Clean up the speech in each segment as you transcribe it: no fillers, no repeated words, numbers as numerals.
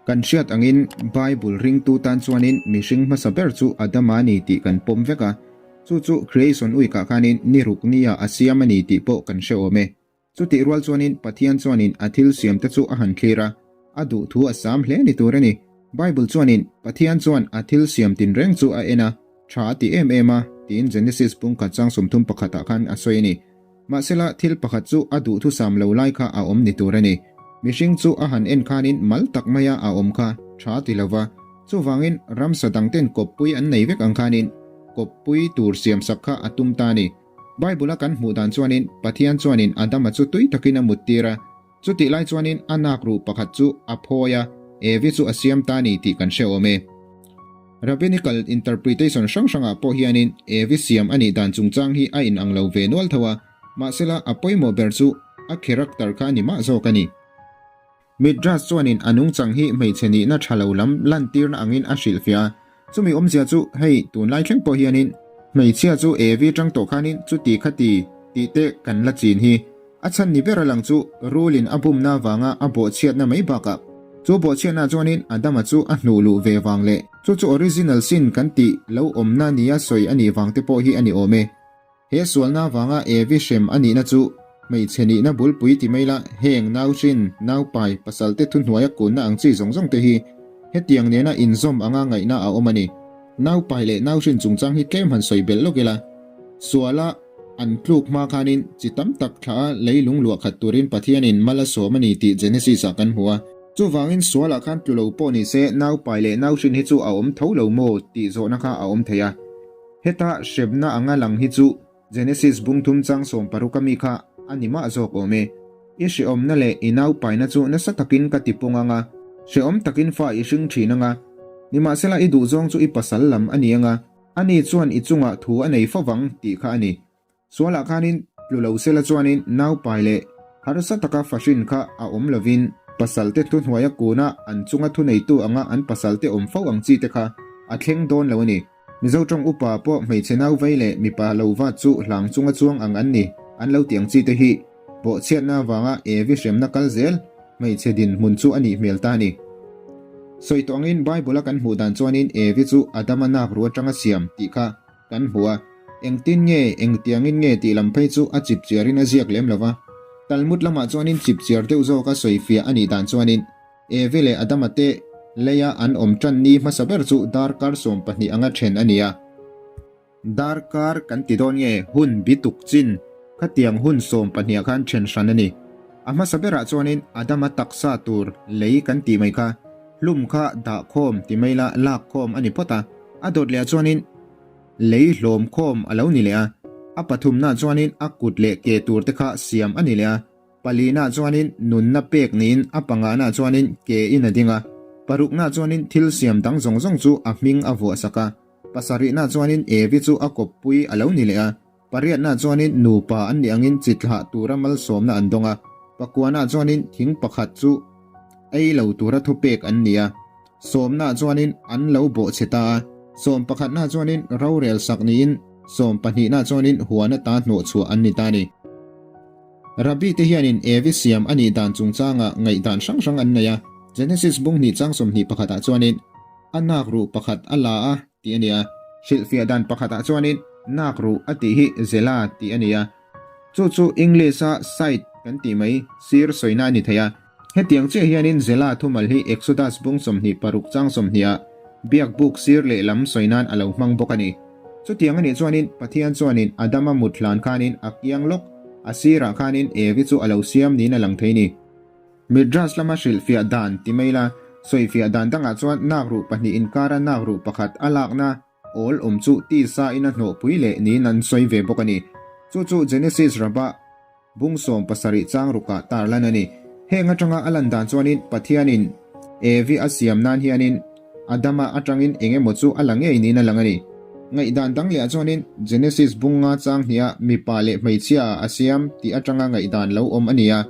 Kan hriat angin Bible ringtu tan chuanin mihring hmasa ber chu Adama a ni tih kan pawm vek a, chu chu Creation Week ah khanin ni ruk nia a siam a ni tih pawh kan hre awm e. Chutih rual chuanin Pathian chuanin a thil siamte chu a han thlir a, a duh thu a sam hle ni tur a ni. Bible chuanin Pathian chuan a thil siam tinreng chu a en a, tha a ti em em a, tiin Genesis pungkhat chang 31 ah khan a sawi a ni. Mahsela thil pakhat chu a duhthusam lo lai kha a awm ni tur a ni. Mihring chu a han en khanin mal tak maia a awm kha tha ti lo va, chuvangin ramsa dangten kawppui an nei vek ang khanin kawppui tur siamsak kha a tum ta a ni. Bible-a kan hmuh dan chuanin Pathian chuanin Adama chu tui takin a muttir a, chutih lai chuanin a nak ruh pakhat chu a phawi a, Evi chu a siam ta a ni tih kan hre awm e. Rabbinical interpretation hrang hrangah pawh hianin Evi siam a nih dan chungchang hi a inang lo ve nual tho a, mahsela a pawimawh ber chu a character kha a ni mah zawk a ni. Midrash chuanin a nungchang hi hmeichhe nihna tha lo lam lantirna angin a hrilhfiah a, chumi awmzia chu hei tunlai thleng pawh hianin hmeichhia chu Evi tang tawh khanin chuti khati tih te kan la chin hi. A chhan ni ber a lang chu rulin a bumna avanga a bawhchhiatna mai bakah chu bawhchhiatna chuanin Adama chu a hnuh luh ve vang leh chu chu original sin kan tih lo awmna nia sawi a nih vang te pawh hi a ni awm e. He sualna avanga Evi hrem a nihna chu hmeichhe nihna bulpui ti mai la heng nauhrin, naupai, pasalte thuhnuaia kunna ang chi zawng zawng te hi hetiang nena inzawm anga ngaihna a awm a ni. Naupai leh nauhrin chungchang hi tlem han sawi belh lawk ila suala An tluk hma khanin chi tam tak thla a leilung luah khat turin Pathianin mal a sawm a ni tih Genesis-ah kan hmu a. Chuvangin sualah khan tlu lo pawh ni se naupai leh nauhrin hi chu a awm tho lo maw tih zawhna kha a awm thei a. Heta hremna anga lang hi chu Genesis bung thum chang 16 a mi kha a ni mah zawk awm e. I hrehawmna leh i naupaina chu nasa takin ka ti pung ang a, hrehawm takin fa i hring thin ang a. Nimahsela i duhzawng chu i pasal lam a ni ang a. Ani chuan i chungah thu a nei fo vang tih kha a ni. Sualah khanin tlu lo sela chuanin naupai leh harsa taka fahrin kha a awm lovin pasalte thuhnuaia kuna an chunga thuneitu anga an pasalte awm fo ang chi te kha a thleng dawn lo a ni. Mizo tawng upa pawh hmeichhe nau vei leh mipa lo vat chu hlang chunga chuang ang an ni an lo ti ang chi te hi Bawhchhiatna avanga Evi hremna kal zel hmeichhe dinhmun chu a nih hmel ta a ni. Sawi tawh angin Bible-a kan hmuh dan chuanin Evi chu Adama nak ru atanga siam tih kha kan hmu a, engtin nge, engtiangin nge tih lam phei chu a chipchiarin a ziak lem lo va. Talmud lamah chuanin chipchiar deuh zawka sawifiah a nih dan chuanin Evi leh Adama te leia an awm tan ni hmasa ber chu darkar 12 anga then a ni a. Darkar kan ti dawn nge hun bi tuk chin khatiang hun 12 ah khan then hran a ni. A hmasa berah chuanin Adama taksa tur lei kan tih mai kha hlum kha dah khawm ti mai la lak khawm a ni phawt a. A dawt leh ah chuanin lei hlawm khawm a lo ni leh a. A pathumna chuanin a kut leh ke tur te kha siam a ni leh a. Palina chuanin nunna pek niin a pangana chuanin ke in a ding a. Parukna chuanin thil siam dang zawng zawng chu a hming a vuah sak a. Pasarihna chuanin Evi chu a kawppui a lo ni leh a, pariatna chuanin nupa an nih angin chi thlah tura malsawmna an dawng a, pakuana chuanin thing pakhat chu ei lo tura thupek an ni a, sawmna chuanin an lo bawhchhe ta a, sawm pakhatna chuanin rorel sak niin sawm pahnihna chuanin huan ata hnawhchhuah an ni ta a ni. Rabbi te hianin Evi siam a nih dan chungchanga ngaihdan hrang hrang an nei a, Genesis bung hnih chang 21 ah chuanin, A nak ruh pakhat a la a tih a nia. Hrilhfiah dan pakhatah chuanin nak ruh a tih hi Zela tih a nia. Chu chu English-a side kan tih mai sir sawina a ni thei a. Hetiang chiah hianin Zela thumal hi Exodus bung 26 chang 20 ah biak buk sir lehlam sawi nan a lo hmang bawk a ni. Chutiang a nih chuanin Pathian chuanin Adama mut hlan khanin a kiang lawk a sirah khanin Evi chu a lo siam niin a lang thei ni. Midrash lama hrilhfiah dan ti mai la, sawifiah dan dangah chuan nak ruh pahnih inkara nak ruh pakhat a lakna awl awm chu tisa in a hnawhpui leh niin an sawi ve bawk a ni. Chu chu Genesis Rabbah bung 70 chang rukah tarlan a ni. Heng atanga a lan dan chuanin Pathianin Evi a siam nan hianin Adama atangin eng emaw chu a la ngei niin a lang a ni. Ngaihdan dang lehah chuanin Genesis bung nga chang hniha mipa leh hmeichhia a siam tih atanga ngaihdan lo awm a ni a.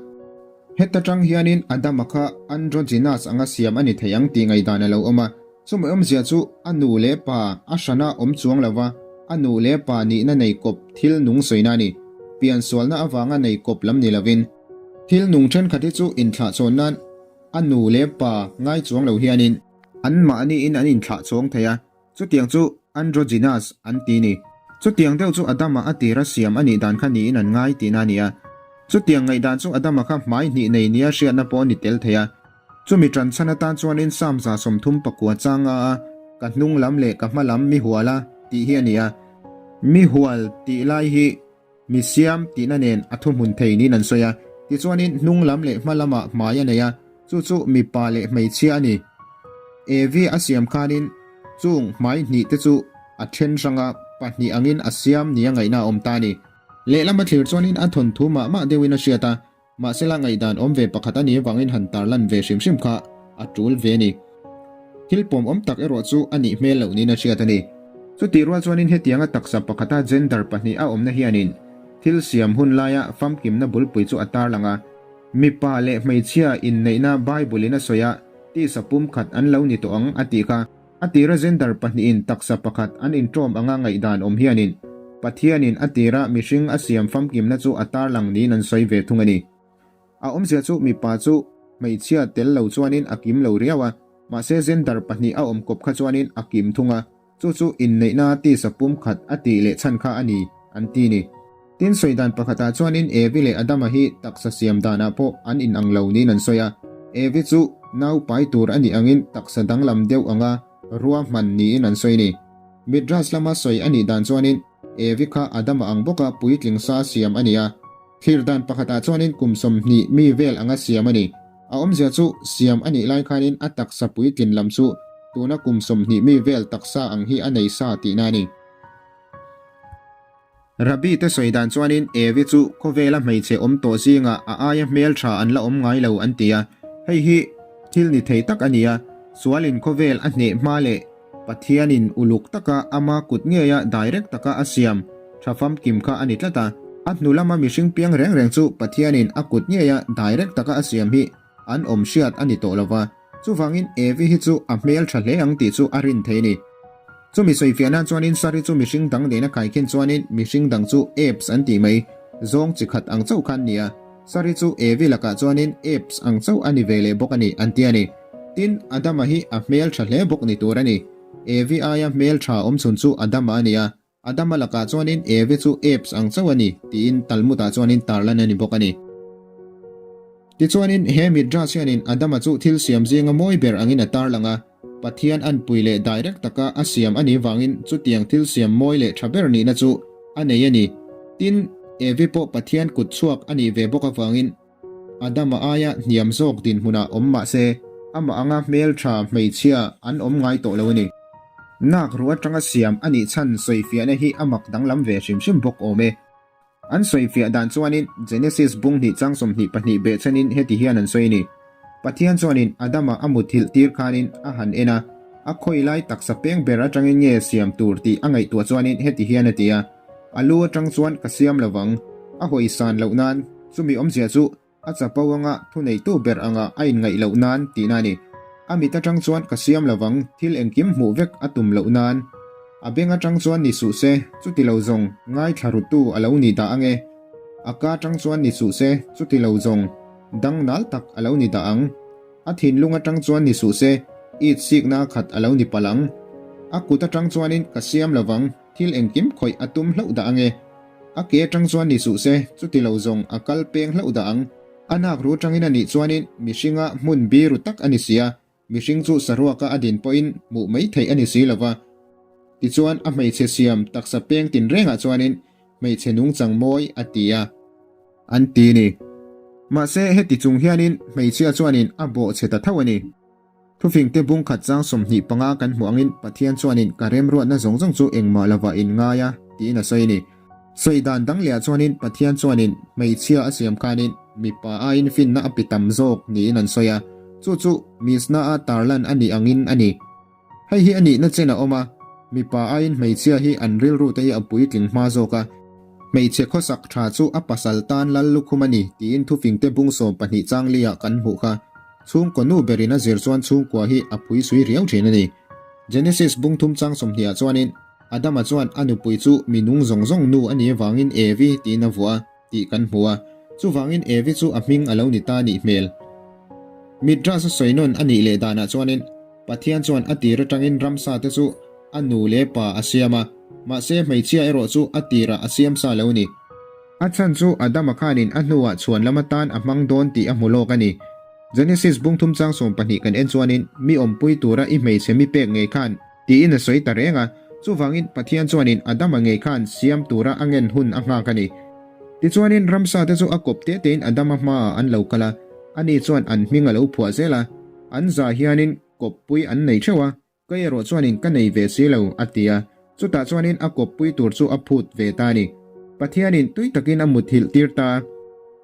Heta tang hianin Adama kha androgynous anga siam a ni thei ang tih ngaihdan a lo awm a. Chumi awmzia chu a nu leh pa a hrana awm chuang lova a nu leh pa nihna nei kawp thil nung sawina a ni. Piansualna avanga nei kawp lam ni lovin. Thil nung thenkhat hi chu inthlahchhawn nan. A nu leh pa ngai chuang lo hianin anmahniin an inthlah chhawng thei a, chutiang chu androgynous an ti ni. Chutiang deuh chu Adama a tira siam a nih dan kha niin an ngai tihna a ni a. Chutiang ngaihdan chu Adama kha hmai hnih nei nia hriatna pawh a ni tel thei a. Chumi ṭan chhan atan chuanin Psalm 39 chang a a, Ka hnung lam leh ka hma lam mi hual a, tih hi a ni a. Mi hual tih lai hi mi siam tihna nen a thuhmun thei niin an sawi a. Tichuanin hnung lam leh hma lamah hmai a nei a, chu chu mipa leh hmeichhia a ni. Evi a siam khanin chung hmai hnih te chu a then hrang a, pahnih angin a siam nia ngaihna a awm ta a ni. Lehlam a thlir chuanin a thawnthu mah mah deuhin a hriat a, Mahsela ngaihdan awm ve pakhat a nih avangin han tarlan ve hrim hrim kha a tul ve a ni. Thil pawm awm tak erawh chu a nih hmel loh niin a hriat a ni. Chutih rual chuanin hetianga taksa pakhata gender pahnih a awmna hianin thil siam hun laia famkimna bulpui chu a tarlang a. Mipa leh hmeichhia inneihna Bible-in a sawi a, tisa pumkhat an lo ni tawh ang a tih kha. A tira gender pahnihin taksa pakhat an inṭawm anga ngaihdan awm hianin Pathianin a tira mihring a siam famkimna chu a tarlang niin an sawi ve thung a ni. A awmzia chu mipa chu hmeichhia tel lo chuanin a kim lo riau a, mahse gender pahnih a awm kawp kha chuanin a kim thung a, chu chu inneihna tisa pumkhat a tih leh chhan kha a ni, an ti ni. Tin, sawi dan pakhatah chuanin Evi leh Adama hi taksa siam danah pawh an inang lo niin an sawi a. Evi chu nau pai tur a nih angin taksa danglam deuh anga ruahman niin an sawi a ni. Midrash lama sawi a nih dan chuanin Evi kha Adama ang bawka puitling sa siam a ni a. Thlir dan pakhatah chuanin kum 20 mi vel anga siam a ni. A awmzia chu siam a nih lai khanin a taksa puitlin lam chu tuna kum 20 mi vel taksa ang hi a nei sa tihna a ni. Rabbi te sawi dan chuanin Evi chu khawvela hmeichhe awm tawh zingah a aia hmel tha an la awm ngai lo an ti a, hei hi thil ni thei tak a ni a, sualin khawvel a hneh hma leh Pathianin uluk taka ama kut ngeia direct taka a siam tha famkim kha a ni tlat a, a hnu lama mihring piang reng reng chu Pathianin a kut ngeia direct taka a siam hi an awm hriat a ni tawh lo va. Chuvangin Evi hi chu a hmel tha hle ang tih chu a rin thei a ni. Chumi sawifiah nan chuanin Sari chu mihring dang nena kaikhin chuanin mihring dang chu apes an tih mai, zawng chi khat ang chauh khan nia. Sari chu Evi lakah chuanin apes ang chauh a ni ve leh bawk a ni an ti a ni. Tin, Adama hi a hmel tha hle bawk ni tur a ni. Evi aia hmel tha awmchhun chu Adama a ni a, Adama lakah chuanin Evi chu apes ang chauh a ni tiin Talmud-ah chuanin tarlan a ni bawk a ni. Tichuanin he Midrash hianin Adama chu thil siam zinga mawi ber angin a tarlang a, Pathian anpui leh direct taka a siam a nih vangin chutiang thil siam mawi leh tha ber nihna chu a nei a ni. Tin, Evi pawh Pathian kut chhuak a nih ve bawk avangin Adama aia hniam zawk dinhmunah awm mah se, amah anga hmeltha hmeichhia an awm ngai tawh lo a ni. Nak ruh atanga siam a nih chhan sawifiahna hi a mak danglam ve hrim hrim bawk awm e. An sawifiah dan chuanin Genesis bung hnih chang 22 behchhanin heti hian an sawi a ni, Pathian chuanin Adama a muthilh tir khanin a han en a, a khawi lai taksa peng ber atangin nge siam tur tih a ngaihtuah chuanin heti hian a ti a, A lu atang chuan ka siam lo vang. A hawi san loh nan, chumi awmzia chu a chapo anga thuneitu ber anga a inngaih loh nan tihna a ni. A mit atang chuan ka siam lo vang, thil engkim hmuh vek a tum loh nan. A beng atang chuan ni suh se, chuti lo zawng ngaithla rutu a lo ni dah ang e. A ka atang chuan ni suh se, chuti lo zawng dang nal tak a lo ni dah ang. A thinlung atang chuan ni suh se, it sikna khat a lo ni palh ang. A kut atang chuanin ka siam lo vang. Thil engkim khawih a tum hlauh dah ange. A ke atang chuan ni suh se, chuti lo zawng a kal peng hlauh dah ang. A nak ru atangin a nih chuanin mihringa hmun biru tak a ni si a, mihring chu saruaka a din pawhin hmuh mai theih a ni si lo va. Tichuan a hmeichhe siam taksa peng tinrengah chuanin hmeichhe nungchang mawi a ti a. An ti ni. Mahse heti chung hianin hmeichhia chuanin a bawhchhe ta tho a ni. Thufingte bung khat chang 25 kan hmuh angin Pathian chuanin ka remruatna zawng zawng chu engmah lovah in ngai a tiin a sawi a ni. Sawi dan dang lehah chuanin Pathian chuanin hmeichhia a siam khanin mipa aiin finna a pe tam zawk niin an sawi a, chu chu Mishnah-a tarlan a nih angin a ni. Hei hi a nihna chen a awm a, mipa aiin hmeichhia hi an rilrute hi a puitling hma zawk a, hmeichhe khawsak tha chu a pasal tan lal lukhum a ni tiin thufingte bung 12 chang liah kan hmuh kha. Chhungkaw nu berin a zir chuan chhungkua hi a phui sui riau thin a ni. Genesis bung thum chang 20 ah chuanin Adama chuan a nupui chu mi nung zawng zawng nu a nih avangin Evi tiin a vuah a tih kan hmu a, chuvangin Evi chu a hming a lo ni ta nih hmel. Midrash a sawi nawn a nih leh danah chuanin Pathian chuan a tir atangin ramsa te chu a nu leh pa a siam a, mahse hmeichhia erawh chu a tirah a siam sa lo ni. A chhan chu Adama khanin a hnuah chhuan lam atan a hmang dawn tih a hmu lawk a ni. Genesis bungthum chang 12 kan en chuanin mi awmpui tura i hmeichhe mi pek ngei khan tiin a sawi ta reng a, chuvangin Pathian chuanin Adama ngei khan siam tura a ngen hun a nghak a ni. Tichuanin ramsa te chu a kawp te tein Adama hmaah an lo kal a, ani chuan an hming a lo phuah zel a, an za hianin kawppui an nei theuh a, Kei erawh chuanin ka nei ve si lo, a ti a. Chutah chuanin a kawppui tur chu a phut ve ta a ni. Pathianin tui takin a muthilh tir ta a.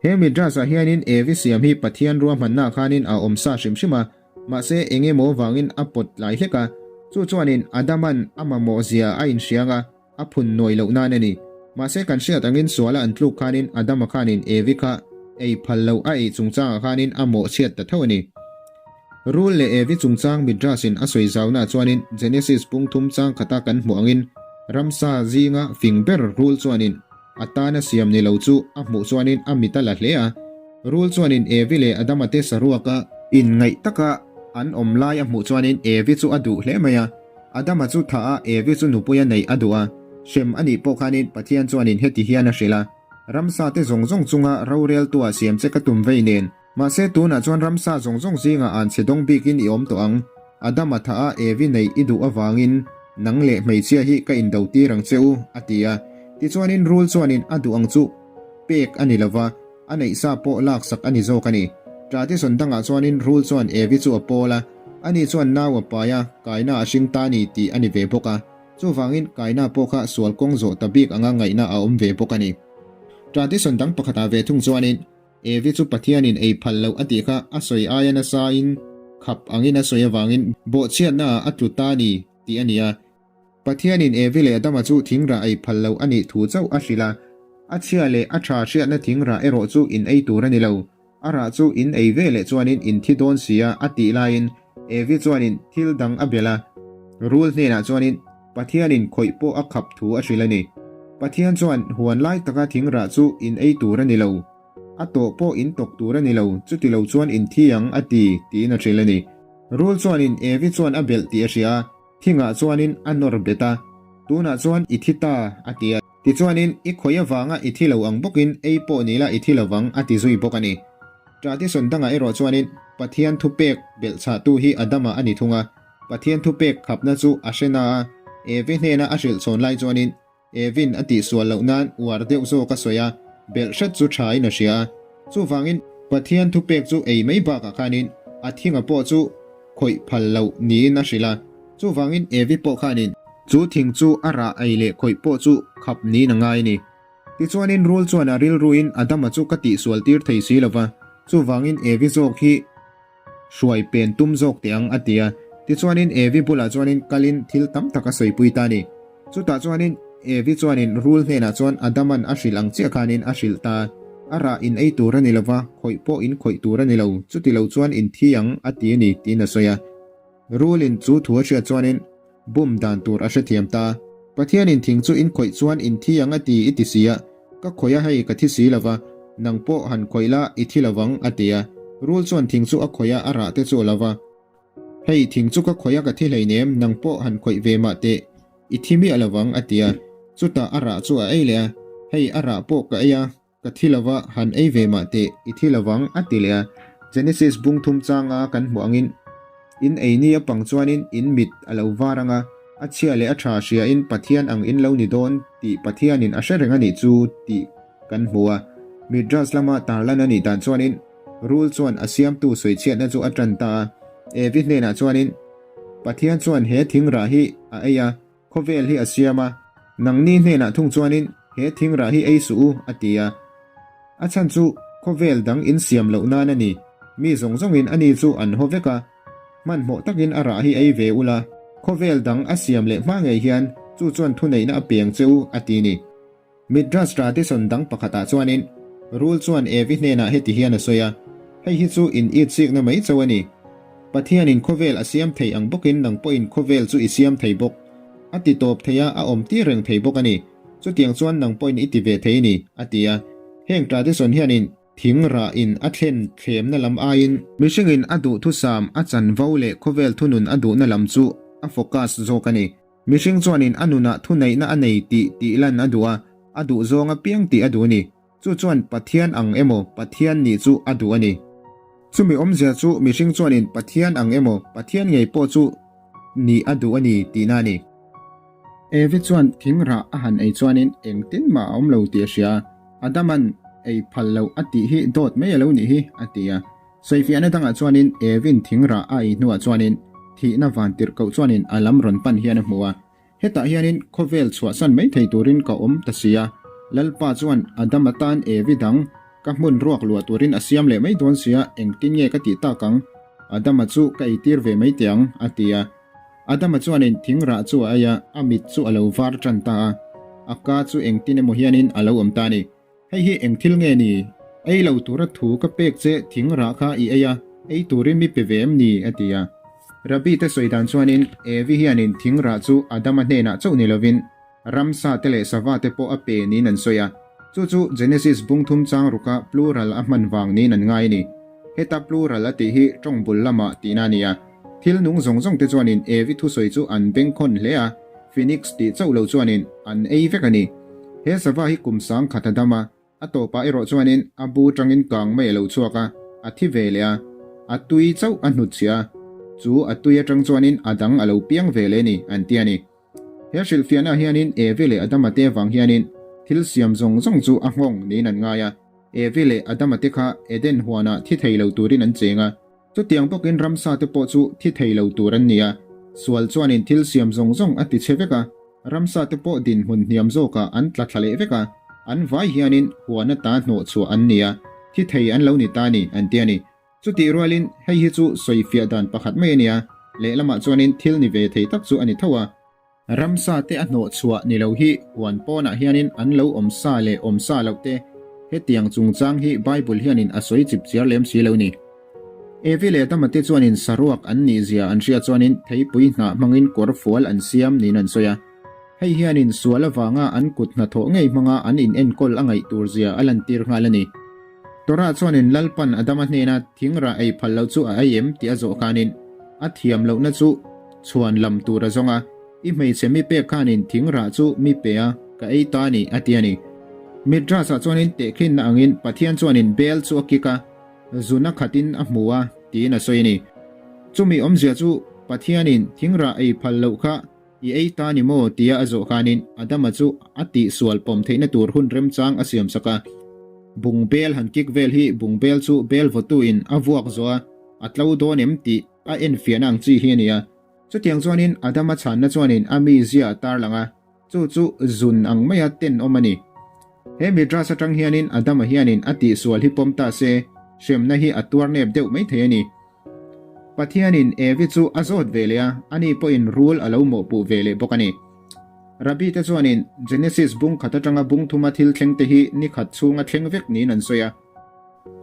He Midrash-ah hianin Evi siam hi Pathian ruahmannaah khanin a awm sa hrim hrim a, mahse eng emaw vangin a pawt tlai hlek a. Chu chuanin Adaman a mamawh zia a inhriang a. A phun nuai loh nan a ni. Mahse kan hriat angin suala an tluk khanin Adama khanin Evi kha ei phal loh a ei chungchangah khanin a mawhchhiat ta tho a ni. Rul leh Evi chungchang Midrash-in a sawi zaunaah chuanin Genesis pungthum chang khata kan hmuh angin ramsa zinga fing ber rul chuanin a tana siam ni lo chu a hmuh chuanin a mit a la hle a. Rul chuanin Evi leh Adama te saruaka inngaih taka an awm lai a hmuh chuanin Evi chu a duh hle mai a. Adama chu tha a, Evi chu nupui a neih a duh a. Hrem a nih pawh khanin Pathian chuanin heti hian a hrilh a, Ramsa te zawng zawng chunga roreltua siam che ka tum vei nen. Mahse tunah chuan ramsa zawng zawng zingah an che dawng bikin i awm tawh ang. Adama tha a, Evi neih i duh avangin nang leh hmeichhia hi ka indo tir ang che u, a ti a. Tichuanin rul chuanin a duh ang chu pek a ni lova. A neih sa pawh laksak a ni zawk a ni. Tradition dangah chuanin rul chuan Evi chu a pawl a, ani chuan nau a pai a, Kaina a hring ta ni tih a ni ve bawk a. Chuvangin Kaina pawh kha sual kawng zawh ta bik anga ngaihna a awm ve bawk a ni. Tradition dang pakhatah ve thung chuanin Evi chu Pathianin ei phal loh a tih kha a sawi aia nasain khap angin a sawi avangin bawhchhiatnaah a tlu ta ni tih a ni a. Pathianin Evi leh Adama chu thingrah ei phal loh a nih thu chauh a hrilh a. A chhia leh a tha hriatna thingrah erawh chu in ei tur a ni lo. A rah chu in ei ve leh chuanin in thi dawn si a, a tih laiin Evi chuanin thil dang a belh a. Rul hnenah chuanin Pathianin khawih pawh a khap thu a hrilh a ni. Pathian chuan huan lai taka thingrah chu in ei tur a ni lo. A tawh pawh in tawk tur a ni lo, chuti lo chuan in thi ang a ti, tiin a hrilh a ni. Rul chuanin Evi chuan a belh tih a hria a. Thingah chuanin a nawr bet a, Tunah chuan i thi ta, a ti a. Tichuanin, I khawih avanga i thi lo ang bawkin ei pawh ni la i thi lovang, a ti zui bawk a ni. Tradition dangah erawh chuanin Pathian thupek belhchhahtu hi Adama a ni thung a, Pathian thupek khapna chu a hre na a, Evi hnena a hrilh chhawn lai chuanin Evin a tihsual loh nan uar deuh zawk a sawi a, belh hret chu tha in a hria a. Chuvangin Pathian thupek chu ei mai bakah khanin a thinga pawh chu khawih phal loh niin a hrilh a. Chuvangin Evi pawh khanin chu thing chu a rah ei leh khawih pawh chu khap niin a ngai a ni. Tichuanin rul chuan a rilruin Adama chu ka tihsual tir thei si lova, chuvangin Evi zawk hi Hruai pen tum zawk teh ang a ti a. Tichuanin Evi bulah chuanin kalin thil tam tak a sawipui ta a ni. Chutah chuanin Evi chuanin rul hnenah chuan Adaman a hrilh ang chiah khanin a hrilh ta a. A rah in ei tur a ni lova, khawih pawh in khawih tur a ni lo, chuti lo chuan in thi ang a ti a ni tiin a sawi a. Rulin chu thu a hriat chuanin bum dan tur a hrethiam ta. Pathianin thing chu in khawih chuan in thi ang a ti i ti si a, ka khawih a hei ka thi si lova, nang pawh han khawih la i thi lovang a ti a. Rul chuan thing chu a khawih a, a rah te chu a lo va. Hei thing chu ka khawih a ka thi hleinem, nang pawh han khawih ve mah teh, i thi miah lovang a ti a. Chutah a rah chu a ei leh a, hei a rah pawh ka ei a, Ka thi lova, han ei ve mah teh, i thi lovang, a ti leh a. Genesis bung thum changa kan hmuh angin, In ei ni a pang chuanin in mit a lo var ang a, a chhia leh a tha hriain Pathian ang in lo ni dawn tih Pathianin a hre reng a nih chu tih kan hmu a. Midrash lama tarlan a nih dan chuanin rul chuan a siamtu sawichhiatna chu a tan ta a. Evi hnenah chuanin, Pathian chuan he thing rah hi a ei a, Khawvel hi a siam a, nangni hnenah thung chuanin he thing rah hi ei suh u, a ti a. A chhan chu khawvel dang in siam loh nan a ni. Mi zawng zawngin ani chu an haw vek a, hmanhmawh takin a rah hi ei ve ula, khawvel dang a siam leh hma ngei hian chu chuan thuneihna a peng che u, a ti ni. Midrash tradition dang pakhatah chuanin rul chuan Evi hnenah heti hian a sawi a, Hei hi chu in itsikna mai chauh a ni. Pathianin khawvel a siam thei ang bawkin nang pawhin khawvel chu i siam thei bawk. A ti tawp thei a, a awm tir reng thei bawk a ni. Chutiang chuan nang pawhin i ti ve thei a ni, a ti a. Heng tradition hianin. Thing rah in a thlen thlemna lam aiin mihringin a duhthusam a chanvo leh khawvel thunun a duhna lam chu a focus zawk a ni. Mihring chuanin a nunah thuneihna a nei tih tihlan a duh a, a duh zawng apiang tih a duh a ni. Chu chuan Pathian ang emaw Pathian nih chu a duh a ni. Chumi awmzia chu mihring chuanin Pathian ang emaw Pathian ngei pawh chu nih a duh a ni tihna a ni. Evi chuan thing rah a han ei chuanin engtin mah a awm lo tih a hria a, Adama'n ei phal loh a tih hi dawt mai a lo nih hi, a ti a. Sawifiahna dangah chuanin Evi'n thing rah a ei hnuah chuanin thihna van tirh koh chuanin a lam rawn pan hian a hmu a. Hetah hianin khawvel chhuahsan mai thei turin ka awm ta si a, Lalpa chuan Adama tan Evi dang ka hmun ruak luah turin a siam leh mai dawn sia, engtin nge ka tih tak ang? Adama chu ka eitir ve mai teh ang, a ti a. Adama chuanin thing rah chu a ei a, a mit chu a lo var tan ta a. A ka chu engtin emaw hianin a lo awm ta a ni. Hei hi eng thil nge ni? Ei lo tura thu ka pek che thing rah kha i ei a, ei turin mi pe ve em ni? a ti a. Rabbi te sawi dan chuanin Evi hianin thing rah chu Adama hnenah chauh ni lovin ramsa te leh sava te pawh a pe niin an sawi a. Chu chu Genesis bung thum chang ruka plural a hman vang niin an ngai a ni. Heta plural a tih hi tawng bul lamah tihna a ni a. Thil nung zawng zawng te chuanin Evi thusawi chu an bengkhawn hle a, Phoenix tih chauh lo chuanin an ei vek a ni. He sava hi kum sang khat a dam a, a tawpah erawh chuanin a bu tangin kang mai a lo chhuak a, a thi ve leh a, a tui chauh a hnutchhiah a, chu a tui atang chuanin a dang a lo piang ve leh a ni, an ti a ni. He hrilhfiahnaah hianin Evi leh Adama te avang hianin thil siam zawng zawng chu a nghawng niin an ngai a. Evi leh Adama te kha Eden huanah thi thei lo turin an cheng a. Chutiang bawkin ramsa te pawh chu thi thei lo tur an ni a. Sual chuanin thil siam zawng zawng a tichhe vek a, ramsa te pawh dinhmun hniam zawkah an tla thla leh vek a, an vai hianin huan ata hnawhchhuah an ni a, thi thei an lo ni ta a ni, an ti a ni. Chutih rualin hei hi chu sawifiah dan pakhat mai a nia, lehlamah chuanin thil ni ve thei tak chu a ni tho a. Ramsa te a hnawh chhuah ni lo hi huan pawnah hianin an lo awm sa leh awm sa loh te, hetiang chungchang hi Bible hianin a sawi chip chiar lem si lo ni. Evi leh Adama te chuanin saruak an nih zia an hriat chuanin theipui hnah hmangin kawr fual an siam niin an sawi a. Hei hianin sual avanga an kut hnathawh ngei hmanga an inenkawl a ngaih tur zia a lantir nghal a ni. Torah chuanin Lalpan Adama hnena thing rah ei phal loh chu a ei em tih a zawh khanin a thiam lohna chu chhuan lam tur a zawng a, I hmeichhe mi pek khanin thing rah chu mi pe a, ka ei ta a ni, a ti a ni. Midrash-ah chuanin tehkhinna angin Pathian chuanin bel chu a kik a, zuna khatin a hmu a, tiin a sawi a ni. Chumi awmzia chu Pathianin thing rah ei phal loh kha I ei ta ni maw? tia a zawh khanin Adama chu a tihsual pawm theihna tur hun remchang a siamsak a. Bungbel han kik vel hi bungbel chu bel vawtuin a vuak zawh a, a tlo dawn em tih a enfiahna ang chi hi a ni a. Chutiang chuanin Adama chhanna chuanin a mizia a tarlang a, chu chu zun ang maia tenawm a ni. He Midrash atang hianin Adama hianin a tihsual hi pawm ta se, hremna hi a tuar nep deuh maithei a ni. Pathianin Evi chu a zawt ve leh a, ani pawhin rul a lo mawhpuh ve leh bawk a ni. Rabbi te chuanin Genesis bung khat atanga bung thuma thil thleng te hi ni khat chhunga thleng vek niin an sawi a.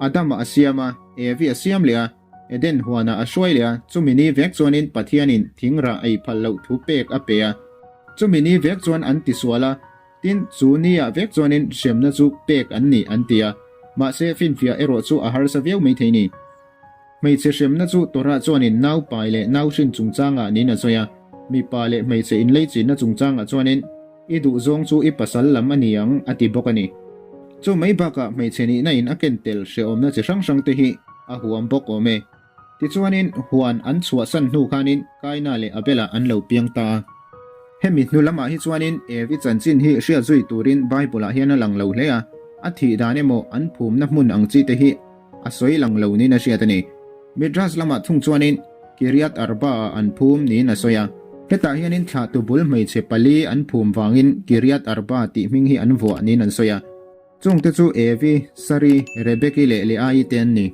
Adama a siam a, Evi a siam leh a, Eden huanah a hruai leh a, chumi ni vek chuanin Pathianin thing rah ei phal loh thu pek a pe a. Chumi ni vek chuan an tisual a, Tin, chu ni-ah vek chuanin hremna chu pek an ni an ti a, mahse finfiah erawh chu a harsa viau mai thei ni. Hmeichhe hremna chu Torah chuanin nau pai leh nau hrin chungchangah niin a sawi a, mipa leh hmeichhe inleichinna chungchangah chuanin i duhzawng chu i pasal lam a ni ang a ti bawk a ni. Chu mai bakah hmeichhe nihna in a ken tel hrehawmna chi hrang hrang te hi a huam bawk awm e. Tichuanin huan an chhuahsan hnu khanin Kaina leh Abela an lo piang ta a. Hemi hnu lamah hi chuanin Evi chanchin hi hriat zui turin Bible-ah hian a lang lo hle a, a thih dan emaw an phumna hmun ang chi te hi a sawi lang lo niin a hriat a ni. Midrash lamah thung chuanin Kiriath Arba-ah an phum niin a sawi a. Hetah hianin thlahtu bul hmeichhe pali an phum vangin Kiriath Arba tih hming hi an vuah niin an sawi a. Chungte chu Evi, Sari, Rebeki leh Leaii te an ni.